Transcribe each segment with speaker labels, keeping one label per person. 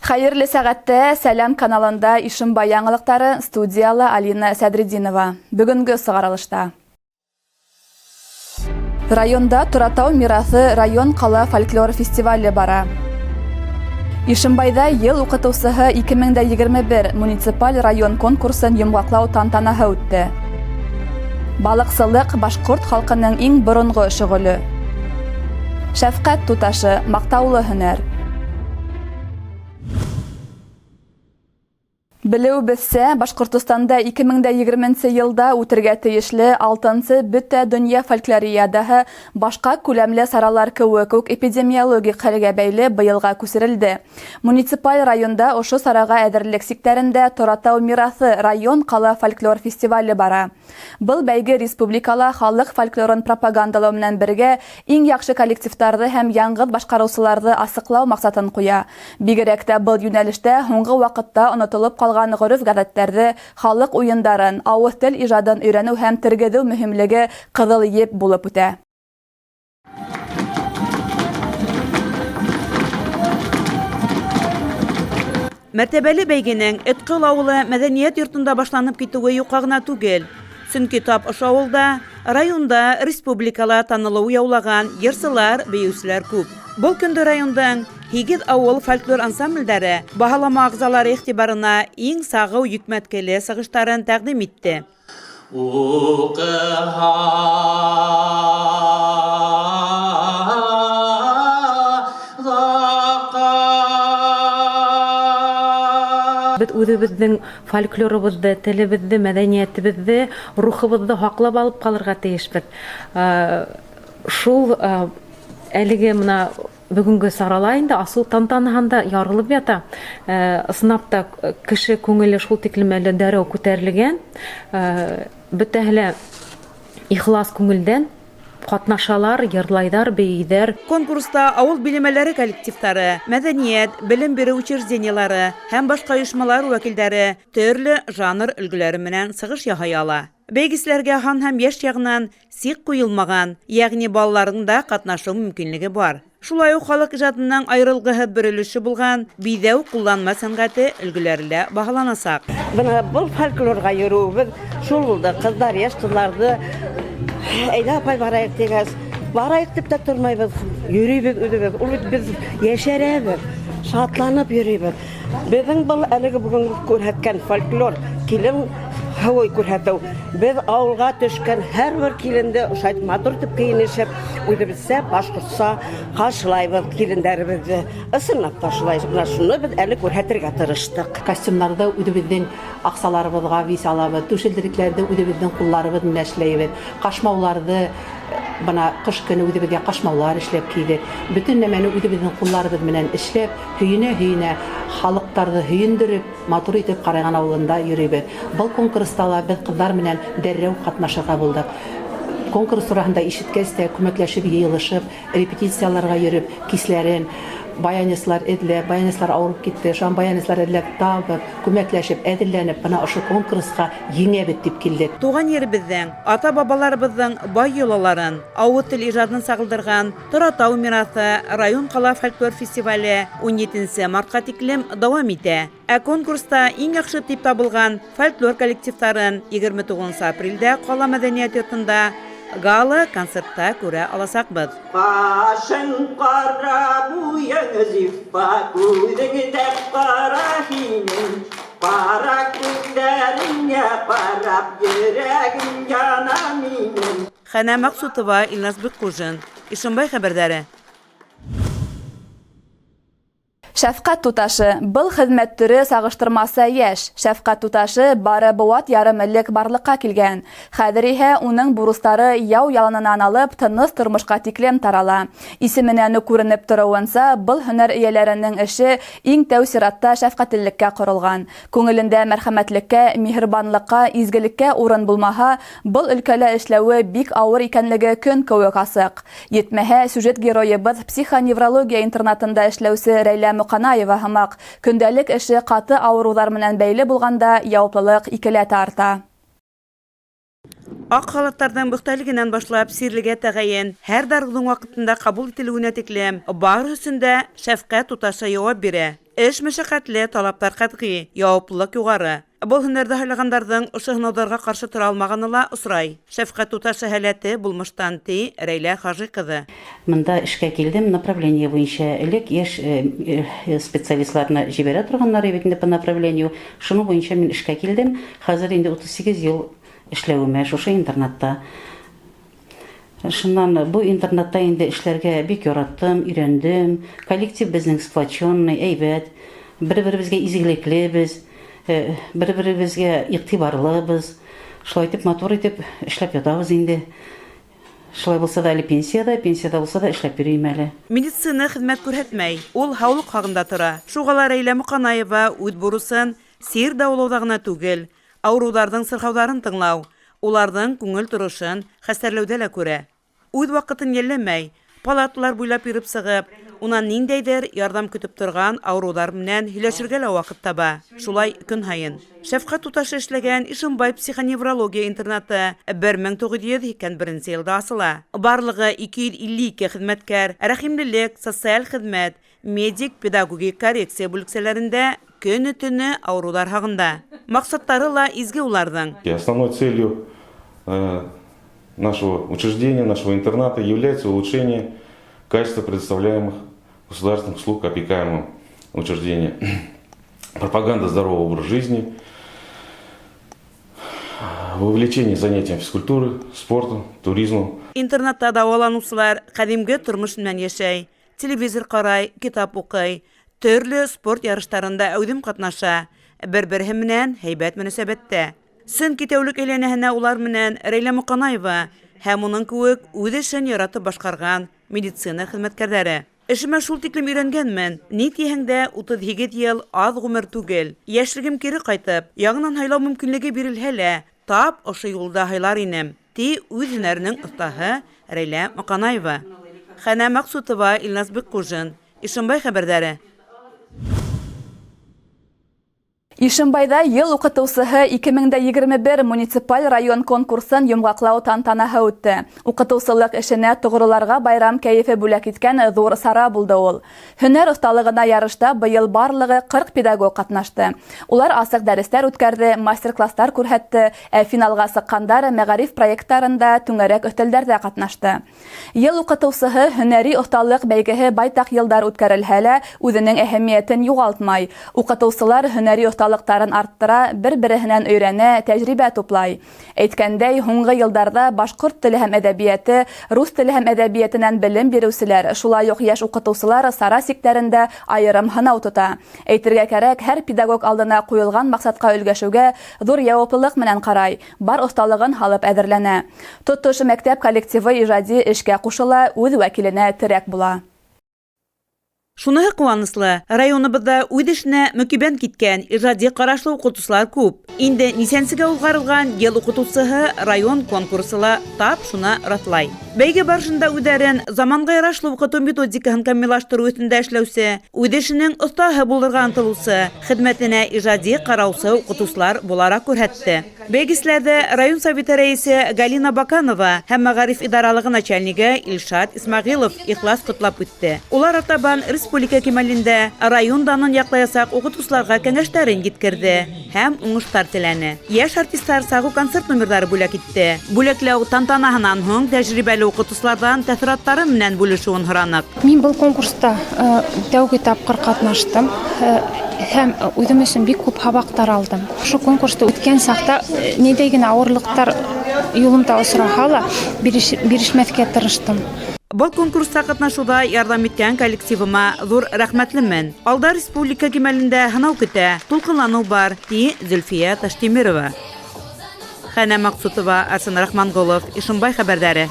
Speaker 1: Хәйерле сәғәттә Сәләм каналында Ишембай яңылыҡтары, студияла Алина Сәдретдинова. Бөгөнгө сығарылышта. Районда Торатау мираҫы район ҡала фольклор фестивале бара. Ишембайҙа йыл уҡытыусыһы 2021 муниципаль район конкурсын йомғаҡлау тантанаһы үтте. Балыҡсылыҡ башҡорт халҡының иң боронғо шөғөлө. Шәфҡәт туташы маҡтаулы һөнәр. Белеүебеҙсә, Башҡортостанда 2020 йылда үтергә тейешле 6-нсы Бөтә донъя фольклориадаһы башҡа күләмле саралар кеүек үк эпидемиологик хәлгә бәйле быйылға күсерелде. Муниципаль районда ошо сараға әҙерлек сиктәрендә Торатау мираҫы район ҡала фольклор фестивале бара. Был бәйге республикала халыҡ фольклорын пропагандалау менән бергә иң яҡшы коллективтарҙы һәм яңғыҙ башҡарыусыларҙы асыҡлау маҡсатын ҡуя. Бигерәк тә был йүнәлештә һуңғы ваҡытта онотолоп ҡалған ғөрөф-ғәҙәттәрҙе, халыҡ уйындарын, ауыҙ-тел ижадын өйрәнеү һәм тергеҙеү мөһимлеге ҡыҙыл еп булып үтә.
Speaker 2: Мәртәбәле бәйгенең Эткол авылы мәдәният йортында башланып китүе юкка гына түгел. Чөнки тап ошо авылда, районда, республикала танылыу яулаган йырсылар, биючеләр күп. Был көндө районның һигеҙ авыл фольклор ансамбльдәре баһалама ағзалары игътибарына иң сағыу йөкмәткеле сығыштарын тәкъдим итте.
Speaker 3: Беҙ үҙебеҙҙең фольклорыбыҙҙы, телебеҙҙе, мәҙәниәтебеҙҙе, рухыбыҙҙы һаҡлап алып ҡалырға тейешбеҙ. Шул әлеге мына бөгөнгө сарала инде асыу тантанаһында ярылып ята. Ысынлап та кеше күңеле шул тиклем әле дәррәү күтәрелгән. Бөтәһе лә ихлас күңелдән катнашалар, йырлайҙар, бейейҙәр.
Speaker 2: Конкурста авыл биләмәләре коллективтары, мәдәният, белем биреү учреждениелары һәм башка оешмалар вәкилдәре төрле жанр өлгөләре менән сыгыш яһай ала. Бәйгеселәргә һан һәм яшь ягыннан сик куелмаган, ягъни балаларның да катнашу мөмкинлеге бар. Шулай ук халык иҗатының аерылгыһыз бер өлеше булган биҙәү кулланма сәнгате өлгөләре лә баһаланачак.
Speaker 4: Бына был фольклорға йөрөүебеҙ шул булды. Ҡыҙҙар, йәш ҡыҙҙарҙы әйҙә апай барайыҡ тигәс, барайыҡ тип тә тормайбыҙ, йөрөйбөҙ үҙебеҙ. Ул бит беҙ йәшәрәбеҙ, шатланып йөрөйбөҙ. Беҙҙең был әлеге бөгөнгө күрһәткән фольклор килен һыуы күрһәтеү. Беҙ ауылға төшкән һәрбер киленде ошайтып матур итеп кейенешеп, үҙебеҙсә башҡортса ҡаршылайбыҙ килендәребеҙҙе. Ысынлап та шулай. Бына шуны беҙ әле күрһәтергә тырыштыҡ.
Speaker 5: Костюмнарҙы үҙебеҙҙең аҡсаларыбыҙға вис алабыҙ, түшелдерекләрҙе үҙебеҙҙең ҡулларыбыҙ менән эшләйбеҙ, ҡашмауларҙы бына ҡыш көнө үҙебеҙгә ҡашмаулар эшләп кейҙек. Бөтөн нәмәне үҙебеҙҙең ҡулларыбыҙ менән эшләп, һөйөнә-һөйөнә халыҡтарҙы һөйөндөрөп, матур итеп Ҡарайған ауылында йөрөйбөҙ. Был конкурста ла беҙ ҡыҙҙар менән дәррәү ҡатнашырға булдыҡ. Конкурс тураһында ишеткәс тә, күмәкләшеп йыйылышып, репетицияларға йөрөп, кисләрен баянистлар эҙләп, баянистлар ауырып китте, шунан баянистлар эҙләп табып, күмәкләшеп, әҙерләнеп, бына ошо конкурсҡа еңәбеҙ тип килдек.
Speaker 2: Туған еребеҙҙең, ата-бабаларыбыҙҙың бай йолаларын, авыл тел ижадын сағылдырған Торатау мираҫы район-ҡала фольклор фестивале 17 мартҡа тиклем дауам итә. Ә конкурста иң яҡшы тип табылған фольклор коллективтарын 29 апрелдә ҡала мәҙәниәт йортонда гала-концертта күрә аласаҡбыҙ.
Speaker 6: Ҡашың ҡара, буйың зифа, күҙең дә ҡара һинең. Ҡара күҙҙәреңә ҡарап, йөрәгем яна минең.
Speaker 2: Хәнә Мәҡсутова, Илназ Бикҡужин, Ишембай хәбәрҙәре.
Speaker 1: Шәфҡәт туташы. Был хеҙмәт төрө сағыштырмаса йәш. Шәфҡәт туташы бары быуат ярым элек барлыҡҡа килгән. Хәҙер иһә уның бурыстары яу яланынан алып тыныс тормошҡа тиклем тарала. Исеменән үк күренеп тороуынса, был һөнәр эйәләренең эше иң тәү сиратта шәфҡәтлелеккә ҡоролған. Күңелендә мәрхәмәтлеккә, миһербанлыҡҡа, изгелеккә урын булмаһа, был өлкәлә эшләүе бик ауыр икәнлеге көн кеүек асыҡ. Етмәһә, сюжет геройыбыҙ психоневрология интернатында эшләүсе Рәйлә Муҡанаева һымаҡ, көндәлек эше ҡаты ауырыуҙар менән бәйле булғанда яуаплылыҡ икеләтә арта.
Speaker 2: Аҡ халаттарҙың бөхтәлегенән башлап сирлегә тәғәйен һәр дарыуҙың ваҡытында ҡабул ителеүенә тиклем барыһы өсөн дә шәфҡәт туташы яуап бирә. Эш мәшәҡәтле, талаптар ҡәтғи, яуаплылыҡ юғары. Был һөнәрҙе һайлағандарҙың ошо һынауҙарға ҡаршы тора алмағаны ла осрай. Шәфҡәт туташы һәләте булмыштан, ти Рәйлә Хажи ҡыҙы.
Speaker 7: Мында эшкә килдем направление буйынса. Элек йәш специалистларны җибәрә торганнар бит инде по направлению. Шуның буйынса мин эшкә килдем. Хәзер инде 38 ел эшләвемә шушы интернатта. Шуннан бу интернатта инде эшләргә бик яраттым, өйрәндем. Коллектив безнең сплоченный, әйбәт. Бер-беребезгә изгелекле без, бер-беребезгә игътибарлыбыз. Шулай итеп матур итеп эшләп ятабыз инде. Шулай булса да әле пенсиядә, пенсиядә булса да эшләп йөрим әле.
Speaker 2: Медицина хеҙмәт күрһәтмәй, ул һаулыҡ һағында тора. Шуға ла Рәйлә Муҡанаева үҙ бурысын сир дауалауҙа ғына түгел, ауырыуҙарҙың сырхауҙарын тыңлау, уларҙың күңел торошон хәстәрләүҙә лә күрә. Үҙ ваҡытын йәлләмәй, палаталар буйлап йөрөп сығып, унан ниндәйҙер ярҙам көтөп торған ауырыуҙар менән һөйләшергә лә ваҡыт таба. Шулай көн һайын. Шәфҡәт туташы эшләгән Ишембай психоневрология интернаты 1981 йылда асыла. Барлығы 252 хеҙмәткәр, рәхимлелек, социаль хеҙмәт, медик, педагогик коррекция бүлексәләрендә көнө-төнө ауырыуҙар һағында. Маҡсаттары ла изге уларҙың.
Speaker 8: Основной целью нашего учреждения, нашего интерната является улучшение качества предоставляемых государственных услуг опекаемым учреждениям, пропаганда здорового образа жизни, вовлечение занятиям физкультуры, спортом, туризмом.
Speaker 2: Интернатта дауаланыусылар ҡәҙимге тормош менән йәшәй, телевизор ҡарай, китап уҡый, төрлө спорт ярыштарында әүҙем ҡатнаша, бер-береһе менән һәйбәт мөнәсәбәттә. Сөнки тәүлек әйләнәһенә улар менән Рәйлә Муҡанаева һәм уның кеүек үҙ эшен яратып башҡарған медицина хеҙмәткәрҙәре. Эшемә шул тиклем өйрәнгәнмен, ни тиһәң дә 38 йыл аҙ ғүмер түгел. Йәшлегем кире ҡайтып, яңынан һайлау мөмкинлеге бирелһә лә, тап ошо юлда һайлар инем, ти үҙ һөнәренең оҫтаһы Рәйлә Муҡанаева. Хәнә Маҡсутова, Илназ Бикҡужин, Ишембай хәбәрҙәре.
Speaker 1: Ишембайҙа йыл уҡытыусыһы 2021 муниципаль район конкурсын йомғаҡлау тантанаһы үтте. Уҡытыусылыҡ эшенә тоғроларға байрам кәйефе бүләк иткән ҙур сара булды ул. Һөнәр оҫталығына ярышта быйыл барлығы 40 педагог ҡатнашты. Улар асыҡ дәрестәр үткәрҙе, мастер-класстар күрһәтте, ә финалға сыҡҡандар мәғариф проекттарында түңәрәк өҫтәлдәрҙә ҡатнашты. Йыл уҡытыусыһы һөнәри оҫталыҡ бәйгеһе байтаҡ йылдар үткәрелһә лә, үҙенең әһәмиәтен юғалтмай. Уҡытыусылар һөнәри оҫталыҡтарын арттыра, бер-береһенән өйрәнә, тәжрибә туплай. Әйткәндәй, һуңғы йылдарҙа башҡорт теле һәм әҙәбиәте, рус теле һәм әҙәбиәтенән белем биреүселәр, шулай уҡ йәш уҡытыусылар сара сиктәрендә айырым һынау тота. Әйтергә кәрәк, һәр педагог алдына ҡуйылған маҡсатҡа өлгәшеүгә ҙур яуаплылыҡ менән ҡарай, бар оҫталығын һалып әҙерләнә. Тотош мәктәп коллективы ижади эшкә ҡушыла, үҙ вәкиленә терәк була.
Speaker 2: Шуныһы ҡыуаныслы, районыбыҙҙа үҙ эшенә мөкиббән киткән ижади ҡарашлы уҡытыусылар күп. Инде нисәнсегә уҙғарылған йыл уҡытыусыһы район конкурсы ла тап шуны раҫлай. Бәйге барышында үҙҙәрен заманға ярашлы уҡытыу методикаһын камиллаштырыу өҫтөндә эшләүсе, үҙ эшенең оҫтаһы булырға ынтылыусы, хеҙмәтенә ижади ҡараусы уҡытыусылар булараҡ күрһәтте. Бәйгеселәрҙе район советы рәйесе Галина Баканова һәм мәғариф идаралығы начальнигы Илшат Исмәғилов ихлас ҡотлап үтте. Улар артабан республика кимәлендә район данын яҡлаясаҡ уҡытыусыларға кәңәштәрен еткерҙе һәм уңыштар теләне. Йәш артистар сағыу концерт номерҙары бүләк итте. Бүләкләү тантанаһынан һуң тәжрибәле уҡытыусыларҙан тәьҫораттары менән бүлешеүен һораныҡ.
Speaker 9: Мин был конкурста тәүге тапҡыр ҡатнаштым һәм үҙем өсөн бик күп һабаҡтар алдым. Ошо конкурста үткән саҡта ниндәй генә ауырлыҡтар юлымда осраһа ла бирешмәҫкә тырыштым.
Speaker 2: Был конкурста ҡатнашыуҙа ярҙам иткән коллективыма ҙур рәхмәтлемен. Алда республика кимәлендә һынау көтә, тулҡынланыу бар, ти Зөлфиә Таштимирова. Хәнә Маҡсутова, Арсен Рахманғолов, Ишембай хәбәрҙәре.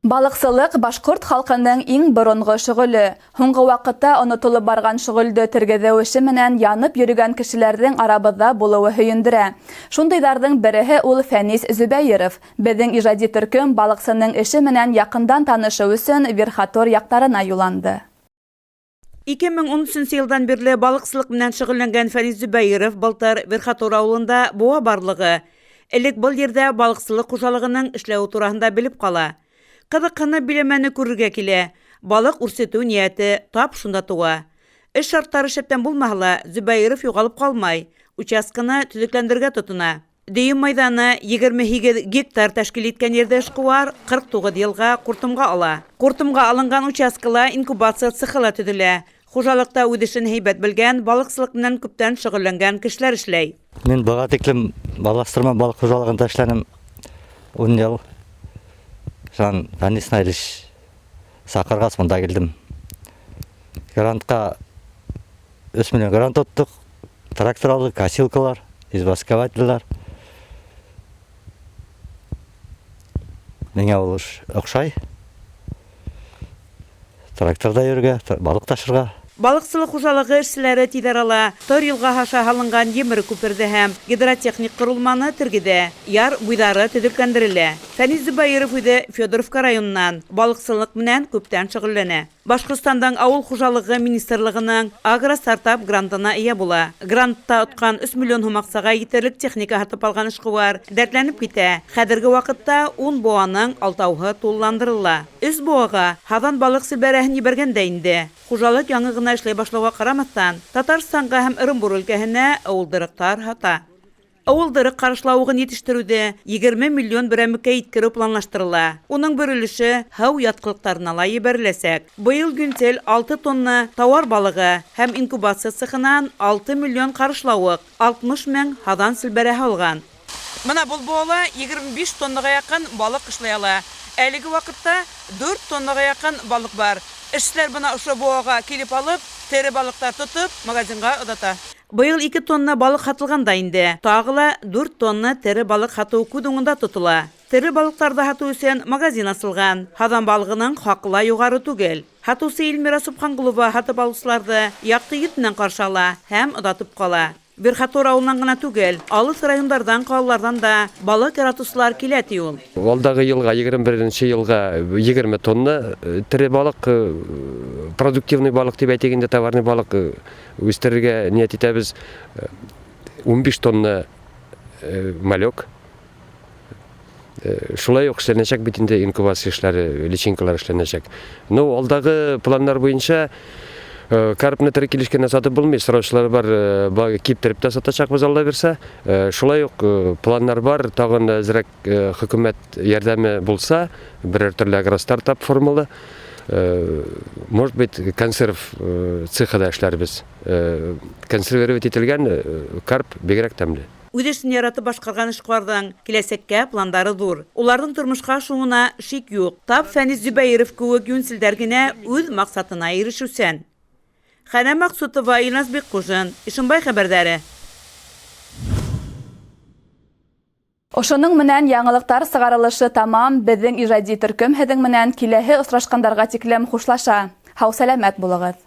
Speaker 1: Балыҡсылыҡ башҡорт халҡының иң боронғо шөғөлө. Һуңғы ваҡытта онотолоп барған шөғөлдө тергеҙеү эше менән янып йөрөгән кешеләрҙең арабыҙҙа булыуы һөйөндөрә. Шундайҙарҙың береһе ул Фәнис Зөбәйеров. Беҙҙең ижади төркөм балыҡсының эше менән яҡындан танышыу өсөн Верхотор яҡтарына юланды.
Speaker 2: 2013 нче йылдан бирле балыҡсылыҡ менән шөғөлләнгән Фәнис Зөбәйеров былтыр Верхотур ауылында быуа барлығы, элек был ерҙә балыҡсылыҡ хужалығының эшләүе тураһында белеп ҡала. Ҡыҙыҡһынып биләмәне күрергә килә, балыҡ үрсетеү ниәте тап шунда тыуа. Эш шарттары шәптән булмаһа ла, Зөбәйеров юғалып ҡалмай, участканы төҙөкләндерергә тотона. Дөйөм майҙаны 28 гектар тәшкил иткән ерҙе эшҡыуар 49 йылға ҡуртымға ала. Ҡуртымға алынған участкала инкубация цехы ла төҙөлә. Хужалыҡта үҙ эшен һәйбәт белгән, балыҡсылыҡ менән күптән шөғөлләнгән кешеләр эшләй.
Speaker 10: Мин быға тиклем Баластырма балыҡ хужалығында эшләнем 10 йыл. Шунан Фәнис Наилевич саҡырғас бында килдем. Грантҡа 3 миллион грант оттоҡ. Трактор алдыҡ, косилкалар, извозковательлар. Миңә ул эш оҡшай. Тракторҙа йөрөргә, балыҡ ташырға.
Speaker 2: Балыҡсылыҡ хужалығы эшселәре тиҙ арала Тор йылғаһы аша һалынған емерек күперҙе һәм гидротехник ҡоролманы тергеҙә, яр буйҙары төҙөкләндерелә. Фәнис Зөбәйеров үҙе Федоровка районынан, балыҡсылыҡ менән күптән шөғөлләнә. Башҡортостандың Ауыл хужалығы министрлығының агростартап грантына эйә була. Грантта отҡан 3 миллион һум аҡсаға етерлек техника һатып алған эшҡыуар дәртләнеп китә. Хәҙерге ваҡытта 10 быуаның алтауһы тулыландырыла. Өс быуаға һаҙан балыҡ селбәрәһен ебәргән дә инде. Хужалыҡ яңы ғына эшләй башлауға ҡарамаҫтан, Татарстанға һәм Ырымбур өлкәһенә ыуылдырыҡтар һата. Ыуылдырыҡ ҡарышлауығын етештереүҙе 20 миллион берәмеккә еткереү планлаштырыла. Уның бер өлөшө һыу ятҡылыҡтарына ла ебәреләсәк. Быйыл Гүнтел 6 тонна тауар балығы һәм инкубация цехынан 6 миллион ҡарышлауыҡ, 60 мең һаҙан селбәрәһе алған. Бына был быуала 25 тоннаға яҡын балыҡ эшләй ала. Әлеге ваҡытта 4 тоннаға яҡын балыҡ бар. Эшселәр бына ошо быуаға килеп алып, тере балыҡтар тотоп, магазинға оҙата. Быйыл 2 тонна балыҡ һатылған да инде. Тағы ла 4 тонна тере балыҡ һатыу күҙ уңында тотола. Тере балыҡтарҙы һатыу өсөн магазин асылған. Һаҙан балығының хаҡы ла юғары түгел. Һатыусы Эльмира Субханғолова һатып алыусыларҙы яҡты йөҙ менән ҡаршы ала һәм оҙатып ҡала. Верхотур ауылынан ғына түгел, алыҫ райондарҙан, ҡалаларҙан да балыҡ яратыусылар килә, ти ул.
Speaker 11: Алдағы йылға, 21 йылға 20 тонна тере балыҡ, продуктивный балыҡ тип әйтик инде, товарный балыҡ үҫтерергә ниәт итәбеҙ. 15 тонна малек. Шулай уҡ эшләнәсәк бит инде инкубация эшләре, личинкалар эшләнәсәк. Ну, алдағы планнар буйынса карпны тере килеш кенә сатып булмый, сораучылар бар, киптереп тә сатачакбыз Алла бирсә. Шулай уҡ планнар бар, тағын әҙерәк хөкүмәт ярҙәме булса, берәр төрлө агростартап формалы, может быть, консерв цехы да эшләрбеҙ. Консервировать ителгән карп бигерәк тәмле.
Speaker 2: Үҙ эшен яратып башҡарған эшҡыуарҙың киләсәккә пландары ҙур. Уларҙың тормошҡа ашыуына шик юҡ. Тап Фәнис Зөбәйеров кеүек йүнселдәр генә үҙ маҡсатына ирешеүсән. Хәнә Маҡсутова, Илназ Бикҡужин, Ишембай хәбәрҙәре.
Speaker 1: Ошоноң менән яңылыҡтар сығарылышы тамам. Беҙҙең ижади төркөм һеҙҙең менән киләһе осрашҡандарға тиклем хушлаша. Һау-сәләмәт булығыҙ.